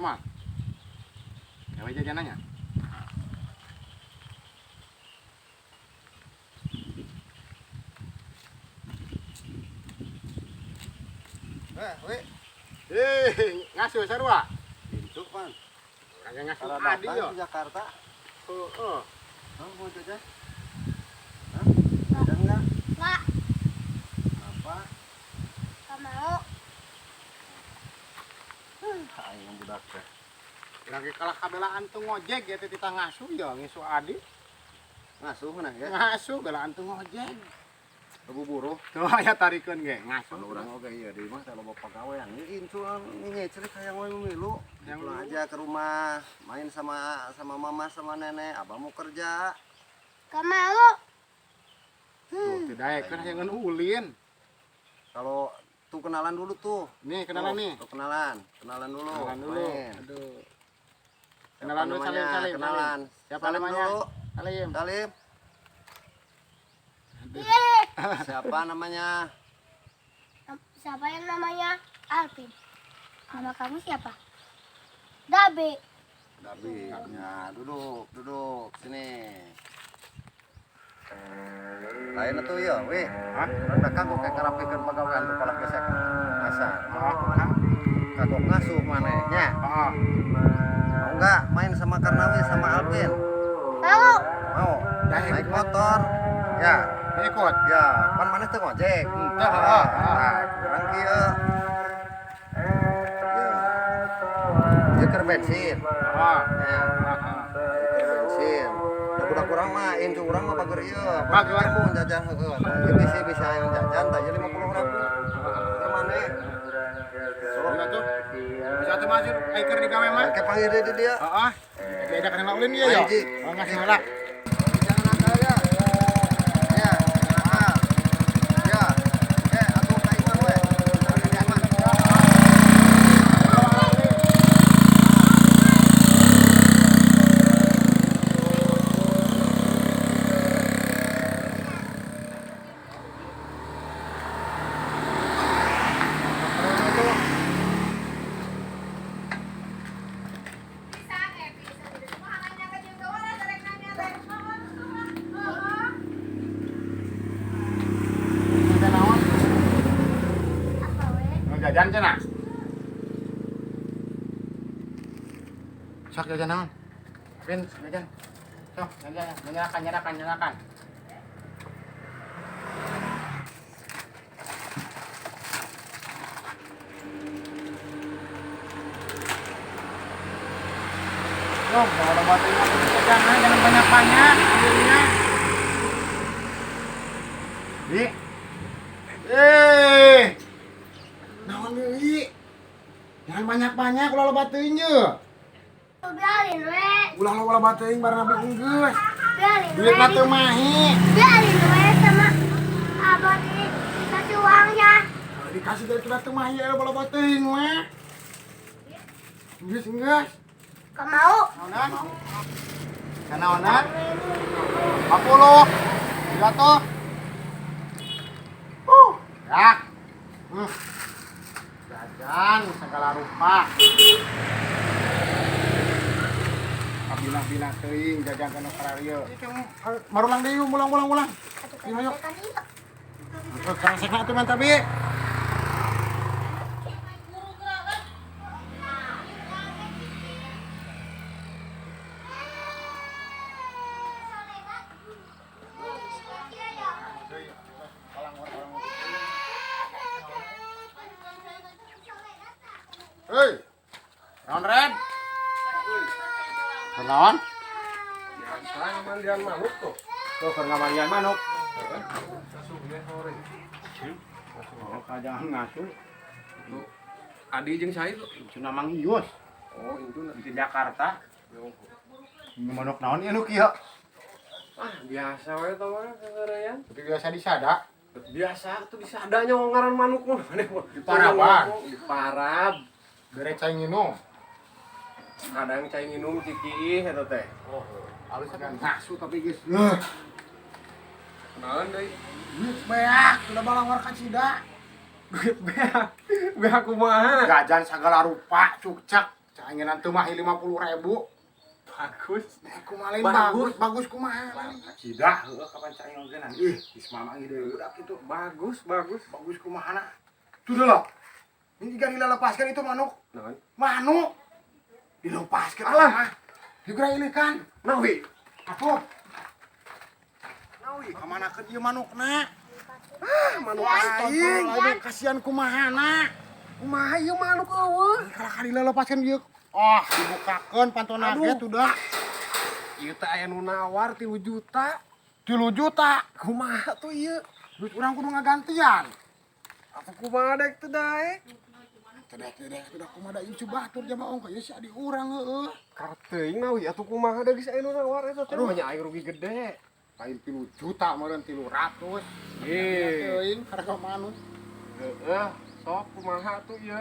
Jajan mah. Gawe jajanannya. Eh, we, Eh, ngasuh sarua. intuk pan. Urang ge ngasuh Kalau adi datang yo. ke Jakarta, Heeh. kamu mau jajan? Hah? Jajan nggak? Nggak, Apa? nggak mau. Aing budak teh. Urang ge kalah kabelaan teu ngojek ya teh titah ngasuh ya ngisuh adi. Ngasuh mana ya? Ngasuh belaan teu ngojek. Buruh. Tuh aya tarikeun ge ngasuh. Kalau urang oge ieu di imah teh loba pagawean. Ieu incu ngecerik hayang we milu. Yang Pulang milu. aja ke rumah, main sama sama mama sama nenek, abah mau kerja. Nggak mau. Tuh teu daekeun hayang ulin. Kalau tuh kenalan dulu tuh. Nih kenalan Tuh, nih. Tuh kenalan, kenalan dulu. Kenalan dulu. Main. Aduh. Siapa Kenalan dulu namanya? salim salim. Kenalan. Salim. Siapa Salim namanya? dulu. Salim. Salim. Aduh. Ih, Siapa namanya? siapa yang namanya Alvin? Nama kamu siapa? Dabe. Dabi. Ya, duduk, duduk sini. Lain atuh ya, weh. Hah? Urang da kagok kayak ngarapikeun pagawean tuh palak gesek. Asar. Ah, Kagok ngasuh maneh nya. ah. Mau nggak main sama Karnawi sama Alvin? Mau. Mau? Daek. Naik motor. Ya, Ikut. ya, pan maneh teu ngojek. Henteu, heeh. Nah, kurang kieu. Ya. Ieu keur bensin. Ah. Ya. Ah, ah. Keur bensin. Da budak urang mah incu urang mah bager ieu. Bager. Embung jajan heueuh. Tah ieu bisi bisa yang jajan tah ieu 50.000. Keur maneh? Sok atuh. Bisa atuh masuk ai keur digawe mah. Oke panggil dia di dia. Heeh. Diajak kenal ulin dia ya. Anjing. Oh, ngasih heula. Jangan nakal ya. Ya, jangan nakal. Ya. Eh, atuh ka imah we. Ka imah. Jajan naon? Apa we? Mau jajan cenah? Sok jajan naon? Pin, jajan. Sok, jajan, nyalakan, nyalakan, nyalakan. Yo, kalau buat ini jangan, jangan banyak-banyak ambilnya. Di. Eh. Naon deui? Jangan banyak-banyak ulah loba teuing ye. Biarin we. Ulah loba teuing bareng abi enggeus. Biarin we. Duitna teu mahi. Biarin we sama abah ini dikasih uangnya. Dikasih dari kita teu mahi loba loba teuing we. Geus enggeus. Gak mau. Naonan? Kanaonan? 50. 300. Ya. Jajan segala rupa. Kabina-bina teuing jajan kana kararieu. Marulang deui, ulang ulang ulang. Atuh Ayo, ayo. kan iya. Karasekna atuh mantap bi. Hei, naon Red? Naon? Biasa mandian manuk tuh. Tuh keur ngamandian manuk. Ngasuh ya sore. Oh, jangan ngasuh. Tuh. Adi jeung saya tuh. Cuna Mang Ius Oh, itu di Jakarta. Manuk naon ieu nu kieu? Ah, biasa we tah mah seseureyan. Tapi biasa disada. Biasa tuh disadanya ngaran manuk mah. Di Paraban. Di Parab. Bere cai nginum. Kadang cai nginum cikiih eta teh. Oh, halus kan ngasuh tapi geus. Leuh, Kenalan deui. duit beak, sudah balawar kacida. Duit beak. Beak kumaha? Jajan segala rupa, cukcek. Caingenan teu mah 50.000. Bagus. Nah, kumaha lain Bagus. bagus, bagus kumaha. Cidah heueuh kapan caing ogenan. Ih, geus mamang deui budak itu. Bagus, bagus. Bagus kumaha na. Tuh lah. Ini jika dilepaskan itu manuk. Naon? Manuk. Dilepaskan. Alah. Juga ini kan. Nawi. Atuh. Nawi, kamanakeun ieu manukna? Ah, manuk aing. Aing kasihan kumahana. Kumaha ieu manuk eueuh? Kalau kali lepaskan ieu. Oh, dibukakeun pantona ge Aduh. tuh dah. Ieu teh aya nu nawar 3 juta. 3 juta. Kumaha tuh ieu? Duit urang kudu ngagantian. Atuh kumaha dek teu daek? Tidak, tidak, tidak kumaha da ieu batur jama ongko ieu si adi urang heueuh. Karep teuing nawi atuh kumaha da geus aya nu nawar eta teh. Aduh. Banyak aing rugi gede. Lain 3 juta meureun 300. Eh. Teuing harga manuk. Heeh, sok kumaha tuh ieu?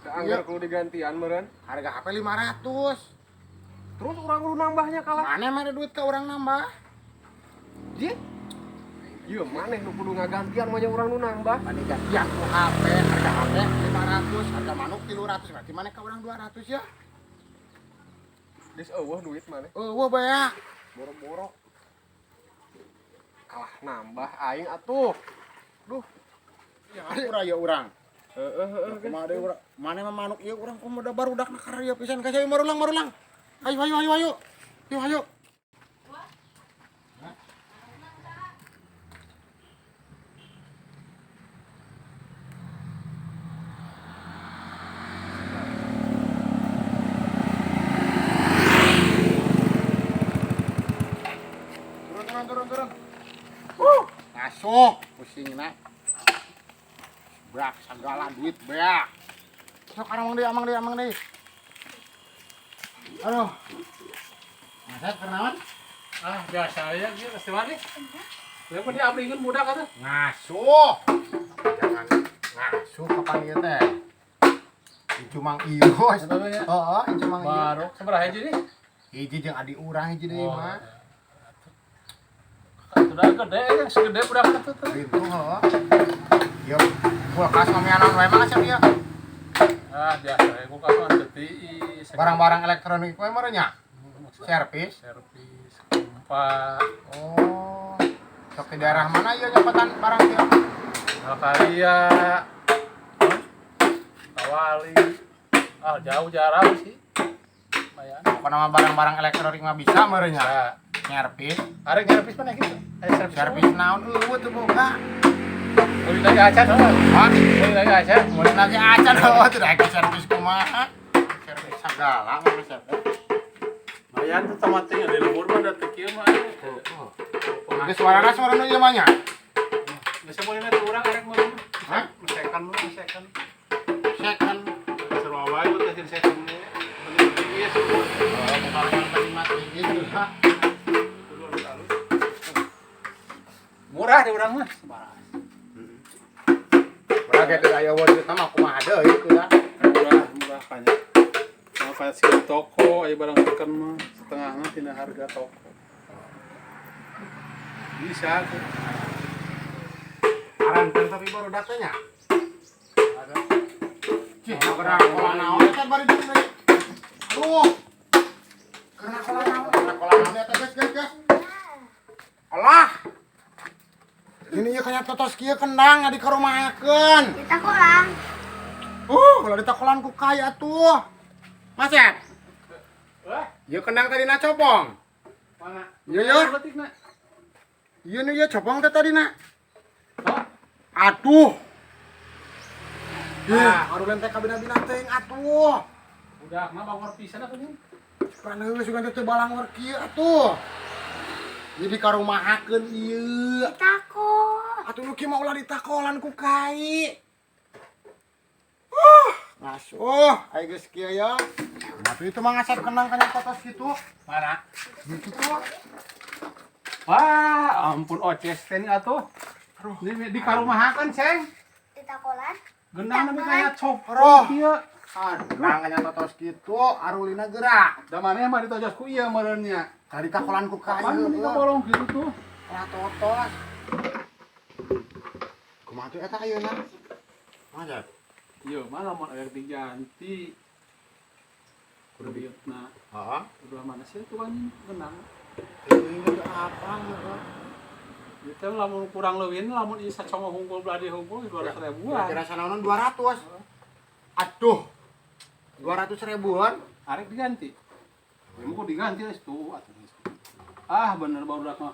Da anggar Iya. kudu digantian meureun. Harga HP 500. Terus urang kudu nambahnya kalah. Mana mana duit ke orang nambah? Ji. Ieu maneh nu kudu ngagantian mah urang nu nambah. Mana gantian ku HP, harga HP 500, harga manuk 300, berarti mana ke orang 200 ya? Geus eueuh duit maneh. Eueuh bae. Boro-boro. Kalah nambah aing atuh. Duh. Ya urang ya urang. Heeh heeh. Kumaha deui urang? Mana mah manuk ieu urang kumaha da barudak na karya pisan ka saya marulang marulang. Ayo ayo ayo ayo. Ayo ayo. Turun turun turun turun. Masuk pusingna. Brak segala duit beak. Sok amang deui amang deui amang deui. Aduh. Masa kenaon? Ah, biasa aja gitu, pasti wani. Lepas dia abringan budak kata. Ngasuh. Jangan ngasuh kapan ieu teh. Incu mang ieu. Heeh, incu mang ieu. Baru sabaraha hiji nih? Hiji jeung adi urang hiji deui mah. Sudah gede, yang segede budak itu tuh. Pintu heeh. Ieu kulkas mamianan wae mah asa ieu. Ah, biasa ya, kulkas mah teu tiis. Barang-barang elektronik wae mah nya. Servis. Servis, pompa, Oh. Sok di daerah mana ieu nyopetan barang ieu? Alkaria, Kawali. Ah, jauh jarang sih. Lumayan. Pokokna mah barang-barang elektronik mah bisa meureun nya. Nah, Nyervis. arek nyervis mana gitu? Servis. Servis naon eueuh teu boga. Beli lagi acan, oh. Hah? Beli lagi acan. Mulai lagi acan heueuh teu daek servis kumaha. Servis sagala mah servis. Lumayan tuh tomatnya di lembur mah da teu kieu mah. Geus suarana suara nu ieu mah nya. Bisa boleh nanti orang arek mah. Hah? Second mah second. Second. Seru wae buat hasil second. Beli tiis. Oh, bukan penting gitu ha. Kudu alus-alus. Murah di urang mah. Sembarang. Urang ge teu aya duit mah kumaha deui itu ya. Murah, murah banyak. Sama kayak si toko, aya barang second mah setengahnya tina harga toko. Bisa tuh. Aranten tapi baru datanya. Ada. Cih, gerak kola naon eta bari deui. Aduh. Karena kola naon, karena kola naon eta guys, guys, guys. Alah. Ini ieu kaya totos kieu kendang di karumahakeun. Ditakolan. Kalau ditakolan ku kai atuh. Mas Ed, Wah, ieu kendang tadi na copong. mana? Iya, iya. Letik, nak. Ieu nu ieu copong teh tadi na. Oh, Atuh. Ih, Ah. aduh teh kabina-bina teuing atuh. budak mah bangor pisan atuh nih. Pan heueuh sugan teh teu balangor kieu atuh. Jadi karumahakeun ieu. Ditakon. Atuh nu kieu mah ulah ditakolan ku kai. Ngasuh, ayo geus kieu ya. Tapi itu mah ngasap kenang kana kotos kitu. Mana? Gitu tuh. Wah, ampun oces teh ini atuh. Aduh. Ini di karumahakeun, Ceng. Ditakolan. Gendang tapi kayak Aduh. copong kieu. Aduh. Kenang kana totos kitu, arulina gerak. Da maneh mah ditojos ku ieu meureun nya. Kali takolan ku kai. Kapan ini kabolong gitu tuh? Lah totos. Kumaha tuh eta ayeuna? Masa? Ieu mah lamun aya diganti. Kudu Duitna. Heeh. Udah mana sih tukang genang? Ini apa heeh. Itu lamun kurang leuwih lamun ieu sacongo hungkul belah dieu hungkul 200 ribuan. Kira-kira sanaonan 200. Aduh. 200 ribuan. Arek diganti. Ya mau diganti geus tuh atuh. Ah bener barudak mah.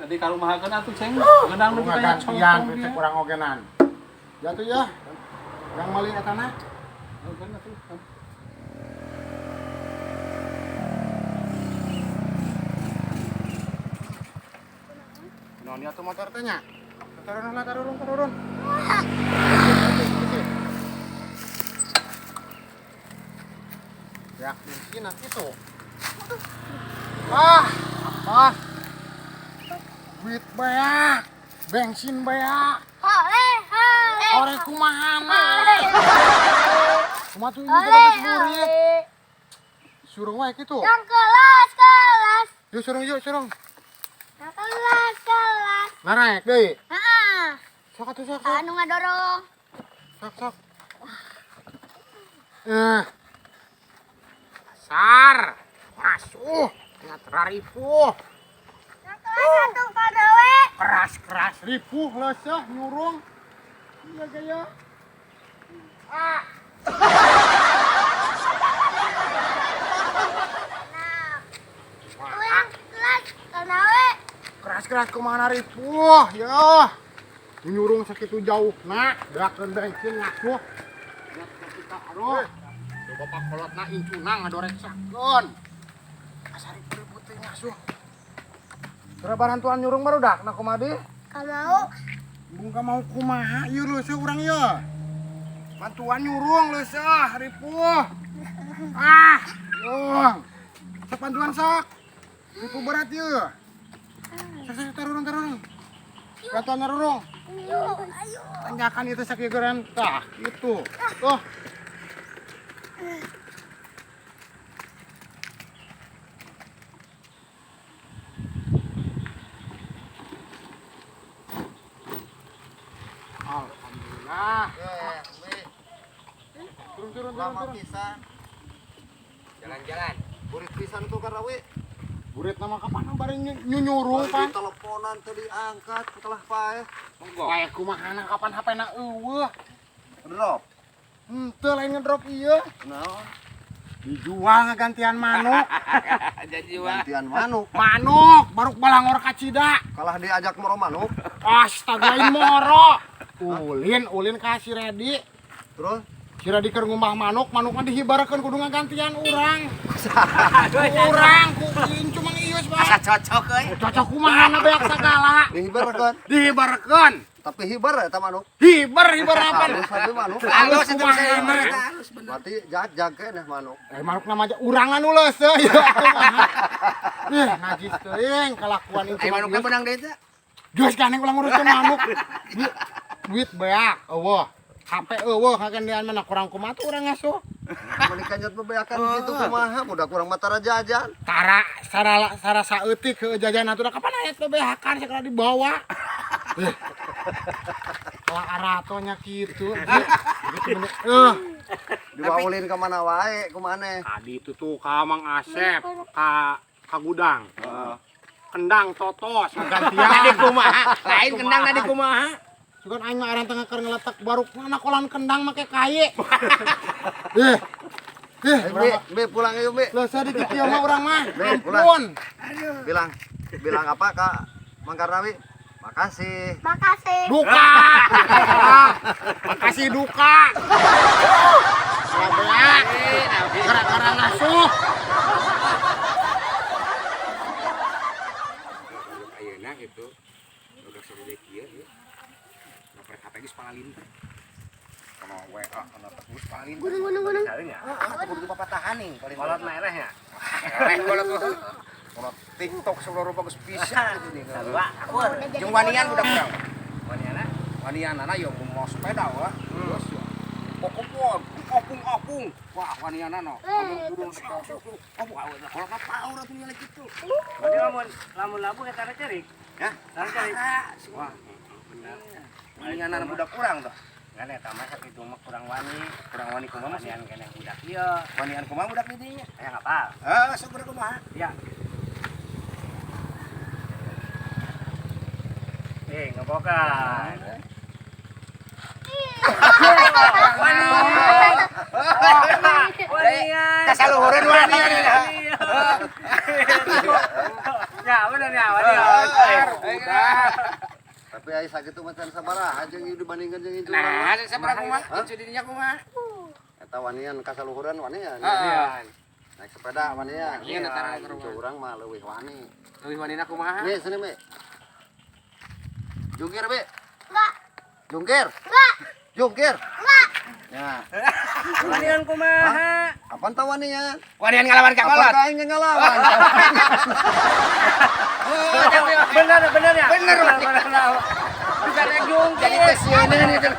Tadi ka rumahakeun atuh ceng. Genang nu Bunga kaya gantian congkong cek dia. kurang ogenan. Jatuh ya. Yang mali eta na. Ogeun atuh. Naon atuh motor teh nya? Turun lah, turun, turun. Ya, bensin itu. Ah, apa? Duit beak, bensin beak. Hore, hore. Hore kumahana. Kumaha tuh ini Hore, geus burit. hore. Surung wae kitu. Yang kelas, kelas. Yuk surung yuk surung. Yang kelas, kelas. Naraek deui. Heeh. Sok atuh sok. Anu ngadorong. Sok sok. Pasar. Masuk. Nyatra ripuh. Yang kelas satu kadawe. Keras-keras ripuh leuseuh nyurung. Iya gaya. Ah. Nah. Yang kelas kadawe. Keras-keras kumaha ripuh ya. Nyurung sakitu jauh nah, beakeun bensin ngasuh. Kita aduh. Tuh bapak kolotna incuna ngadoreksakeun. Asa ripuh-ripuh teh ngasuh. Kira bantuan nyurung barudak na kumaha deui? Kalau Bung mau kumaha ieu leuseureuh urang ieu. Bantuan nyurung leuseureuh ripuh. Ah, yung. Sok bantuan sok. Ripuh berat ieu. Sok sok tarurung tarurung. Bantuan tarurung. ayo, ayo. Tanjakan itu sakieureun tah itu. Tuh. Alhamdulillah. Turun turun turun Lama turun. pisan. Jalan-jalan. Burit pisan tuh Karnawi. Burit nama kapan bareng nyunyurung Bari pan. teleponan teu diangkat telah paeh. Paeh kumaha kapan HP na eueuh. Drop. Henteu lain ngedrop ieu. Naon? Dijual ngagantian manuk. Jadi wah. Gantian manuk. Manuk baruk balangor kacida. Kalah diajak moro manuk. Astaga lain moro. Ulin ulin ka si Redi. Terus Si Redi keur ngumbah manuk, manukna dihibarkeun kudu ngagantian urang. Urang ku ulin cuma ius Asa bae. cocok euy. Cocok kumaha na beak sagala. dihibarkeun. Dihibarkeun. Tapi hibar eta manuk. Hibar hibar apa? Halus tapi manuk. Halus itu Kumaha? halus bener. Berarti jag-jag keneh manuk. Manuk nama aja urangan nu leuseureuh ya kumaha. Ih, najis teuing kelakuan itu. Ai manukna beunang deui teh. Geus gandeng ulah nguruskeun manuk. Duit beak eueuh. HP eueuh kagandian mana kurang kumaha tuh urang ngasuh. Mun kanjat bebeakan gitu kumaha budak kurang mah tara jajan. Tara sarala sara saeutik heueuh jajan atuh da kapan aya teh beakan sakala dibawa. Eh. Kalah aratonya kitu. Dibawa ulin ka mana wae kumaneh. Tadi itu tuh ka Mang Asep ka ka gudang. Kendang totos gantian. Tadi kumaha? Lain kendang tadi kumaha? Sugan aing mah aran tengah keur ngeletak baruk mana kolan kendang make kaye. Eh. Eh, Bi, Bi pulang yuk Bi. Leuseureuh di kieu mah urang mah. Be, pulang. Ampun. Bilang bilang apa Kak Mang Karnawi? Makasih. Makasih. Duka. Makasih duka. Beak. Gara-gara ngasuh. Ayeuna gitu. Udah segede kieu ieu. Ngoprek HP geus palinter. Kana WA kana geus palinter. Gunung, gunung, gunung. Heeh, kudu papatahan nih paling. Kolot mah ereh nya. Ereh kolot mah. Kolot TikTok seluruh rupa geus bisa gitu nih. Sarua akur. Jeung wanian budak urang. Waniana? Wanianana ya mau sepeda wah. Terus ya. Pokopon, opung-opung. Wah, waniana no. Amun kudu opung kolot mah power atuh nyala kitu. Berarti lamun lamun labu eta tara cerik. Hah? Tara cerik. Wah, bener. Wanianana budak urang tuh. Kan eta mah sakitu mah kurang wani. Kurang wani kumaha maksudnya? Wanian keneh budak ieu. Wanian kumaha budak di dinya? Hayang apal? Heeh, sok budak kumaha? Ya. Eh, ngebokan. Wanian. Kasaluhureun wanian. Ya, bener ya, wanian. Budak. Tapi ai sakitu mah can sabaraha jeung ieu dibandingkeun jeung incu urang mah. Nah, sabaraha kumaha? Incu di dinya kumaha? Eta wanian kasaluhureun wanian. Heeh. Naik sepeda wanian. Wanian eta Incu urang mah leuwih wani. Leuwih wanina kumaha? Mi, sini Mi. Jungkir, Mi. Enggak. Jungkir. Enggak. Jungkir. Enggak. Ya. Wanian kumaha? Kapan tau wanian? Wanian ngalawan ka Kapan kolot? ka aing ngalawan? Bener, bener ya? Bener, Bener. Bisa rek jungkir. Jadi teh sieun itu.